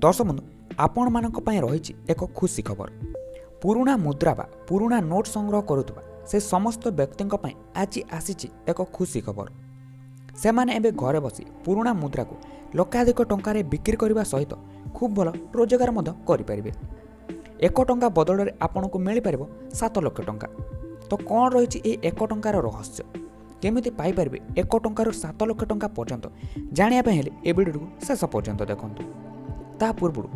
ଦର୍ଶକ ବନ୍ଧୁ, ଆପଣମାନଙ୍କ ପାଇଁ ରହିଛି ଏକ ଖୁସି ଖବର। ପୁରୁଣା ମୁଦ୍ରା ବା ପୁରୁଣା ନୋଟ୍ ସଂଗ୍ରହ କରୁଥିବା ସେ ସମସ୍ତ ବ୍ୟକ୍ତିଙ୍କ ପାଇଁ ଆଜି ଆସିଛି ଏକ ଖୁସି ଖବର। ସେମାନେ ଏବେ ଘରେ ବସି ପୁରୁଣା ମୁଦ୍ରାକୁ ଲକ୍ଷାଧିକ ଟଙ୍କାରେ ବିକ୍ରି କରିବା ସହିତ ଖୁବ୍ ଭଲ ରୋଜଗାର ମଧ୍ୟ କରିପାରିବେ। 1 ଟଙ୍କା ବଦଳରେ ଆପଣଙ୍କୁ ମିଳିପାରିବ 7 ଲକ୍ଷ ଟଙ୍କା। ତ କ'ଣ ରହିଛି ଏହି 1 ଟଙ୍କାର ରହସ୍ୟ? କେମିତି ପାଇପାରିବେ 1 ଟଙ୍କାରୁ 7 ଲକ୍ଷ ଟଙ୍କା ପର୍ଯ୍ୟନ୍ତ? ଜାଣିବା ପାଇଁ ହେଲେ ଏ ଭିଡ଼ିଓଟିକୁ ଶେଷ ପର୍ଯ୍ୟନ୍ତ ଦେଖନ୍ତୁ। ତା ପୂର୍ବରୁ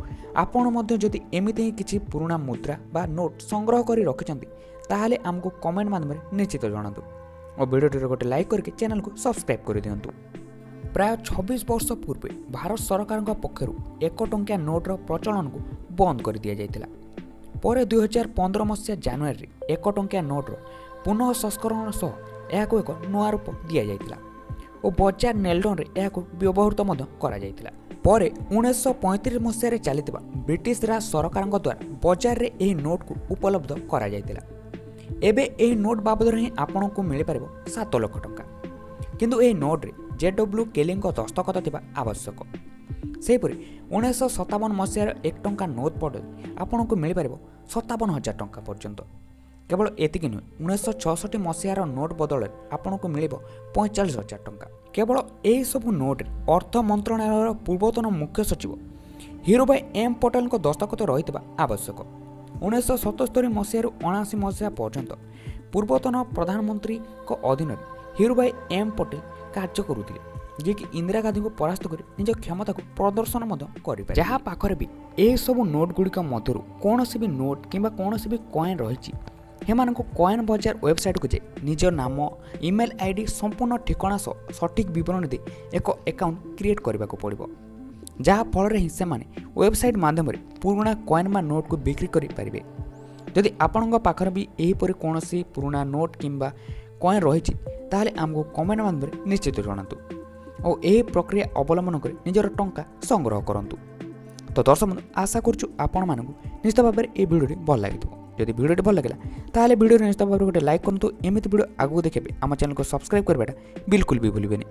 ଆପଣ ମଧ୍ୟ ଯଦି ଏମିତି ହିଁ କିଛି ପୁରୁଣା ମୁଦ୍ରା ବା ନୋଟ୍ ସଂଗ୍ରହ କରି ରଖିଛନ୍ତି, ତାହେଲେ ଆମକୁ କମେଣ୍ଟ ମାଧ୍ୟମରେ ନିଶ୍ଚିତ ଜଣାନ୍ତୁ ଓ ଭିଡ଼ିଓଟିରେ ଗୋଟେ ଲାଇକ୍ କରିକି ଚ୍ୟାନେଲକୁ ସବସ୍କ୍ରାଇବ୍ କରିଦିଅନ୍ତୁ। ପ୍ରାୟ 26 ବର୍ଷ ପୂର୍ବେ ଭାରତ ସରକାରଙ୍କ ପକ୍ଷରୁ 1 ଟଙ୍କିଆ ନୋଟ୍ର ପ୍ରଚଳନକୁ ବନ୍ଦ କରିଦିଆଯାଇଥିଲା। ପରେ 2015 ମସିହା ଜାନୁଆରୀରେ 1 ଟଙ୍କିଆ ନୋଟ୍ର ପୁନଃ ସଂସ୍କରଣ ସହ ଏହାକୁ ଏକ ନୂଆ ରୂପ ଦିଆଯାଇଥିଲା ଓ ବଜାର ନେଲଡନରେ ଏହାକୁ ବ୍ୟବହୃତ ମଧ୍ୟ କରାଯାଇଥିଲା। ପରେ 1935 ମସିହାରେ ଚାଲିଥିବା ବ୍ରିଟିଶ ରାଜ ସରକାରଙ୍କ ଦ୍ୱାରା ବଜାରରେ ଏହି ନୋଟ୍କୁ ଉପଲବ୍ଧ କରାଯାଇଥିଲା। ଏବେ ଏହି ନୋଟ୍ ବାବଦରେ ହିଁ ଆପଣଙ୍କୁ ମିଳିପାରିବ 7 ଲକ୍ଷ ଟଙ୍କା। କିନ୍ତୁ ଏହି ନୋଟ୍ରେ ଜେ ଡବ୍ଲ୍ୟୁ କେଲିଙ୍କ ଦସ୍ତଖତ ଥିବା ଆବଶ୍ୟକ। ସେହିପରି 1957 ମସିହାର 1 ଟଙ୍କା ନୋଟ୍ ବଦଳରେ ଆପଣଙ୍କୁ ମିଳିପାରିବ 57,000 ଟଙ୍କା ପର୍ଯ୍ୟନ୍ତ। କେବଳ ଏତିକି ନୁହେଁ, 1966 ମସିହାର ନୋଟ୍ ବଦଳରେ ଆପଣଙ୍କୁ ମିଳିବ 45,000 ଟଙ୍କା। କେବଳ ଏହିସବୁ ନୋଟ୍ରେ ଅର୍ଥ ମନ୍ତ୍ରଣାଳୟର ପୂର୍ବତନ ମୁଖ୍ୟ ସଚିବ ହିରୁଭାଇ ଏମ୍ ପଟେଲଙ୍କ ଦସ୍ତଖତ ରହିଥିବା ଆବଶ୍ୟକ। 1977 ମସିହାରୁ 79 ମସିହା ପର୍ଯ୍ୟନ୍ତ ପୂର୍ବତନ ପ୍ରଧାନମନ୍ତ୍ରୀଙ୍କ ଅଧୀନରେ ହିରୁଭାଇ ଏମ୍ ପଟେଲ କାର୍ଯ୍ୟ କରୁଥିଲେ, ଯିଏକି ଇନ୍ଦିରା ଗାନ୍ଧୀଙ୍କୁ ପରାସ୍ତ କରି ନିଜ କ୍ଷମତାକୁ ପ୍ରଦର୍ଶନ ମଧ୍ୟ କରିପାରିବେ। ଯାହା ପାଖରେ ବି ଏହିସବୁ ନୋଟ୍ ଗୁଡ଼ିକ ମଧ୍ୟରୁ କୌଣସି ବି ନୋଟ୍ କିମ୍ବା କୌଣସି ବି କଏନ୍ ରହିଛି, ସେମାନଙ୍କୁ କଏନ୍ ବଜାର ୱେବସାଇଟ୍କୁ ଯାଇ ନିଜ ନାମ, ଇମେଲ୍ ଆଇଡି, ସମ୍ପୂର୍ଣ୍ଣ ଠିକଣା ସହ ସଠିକ୍ ବିବରଣୀ ଦେଇ ଏକ ଆକାଉଣ୍ଟ କ୍ରିଏଟ୍ କରିବାକୁ ପଡ଼ିବ, ଯାହାଫଳରେ ହିଁ ସେମାନେ ୱେବସାଇଟ୍ ମାଧ୍ୟମରେ ପୁରୁଣା କଏନ୍ ବା ନୋଟ୍କୁ ବିକ୍ରି କରିପାରିବେ। ଯଦି ଆପଣଙ୍କ ପାଖରେ ବି ଏହିପରି କୌଣସି ପୁରୁଣା ନୋଟ୍ କିମ୍ବା କଏନ୍ ରହିଛି, ତାହେଲେ ଆମକୁ କମେଣ୍ଟ ମାଧ୍ୟମରେ ନିଶ୍ଚିତ ଜଣାନ୍ତୁ ଓ ଏହି ପ୍ରକ୍ରିୟା ଅବଲମ୍ବନ କରି ନିଜର ଟଙ୍କା ସଂଗ୍ରହ କରନ୍ତୁ। ତ ଦର୍ଶକ ବନ୍ଧୁ, ଆଶା କରୁଛୁ ଆପଣମାନଙ୍କୁ ନିଶ୍ଚିତ ଭାବରେ ଏହି ଭିଡ଼ିଓଟି ଭଲ ଲାଗିଥିବ। ଯଦି ଭିଡ଼ିଓଟି ଭଲ ଲାଗିଲା, ତାହେଲେ ଭିଡ଼ିଓରେ ନିଶ୍ଚିତ ଭାବରେ ଗୋଟେ ଲାଇକ୍ କରନ୍ତୁ। ଏମିତି ଭିଡ଼ିଓ ଆଗକୁ ଦେଖିବେ ଆମ ଚ୍ୟାନେଲକୁ ସବସ୍କ୍ରାଇବ୍ କରିବାଟା ବିଲକୁଲ ବି ଭୁଲିବେନି।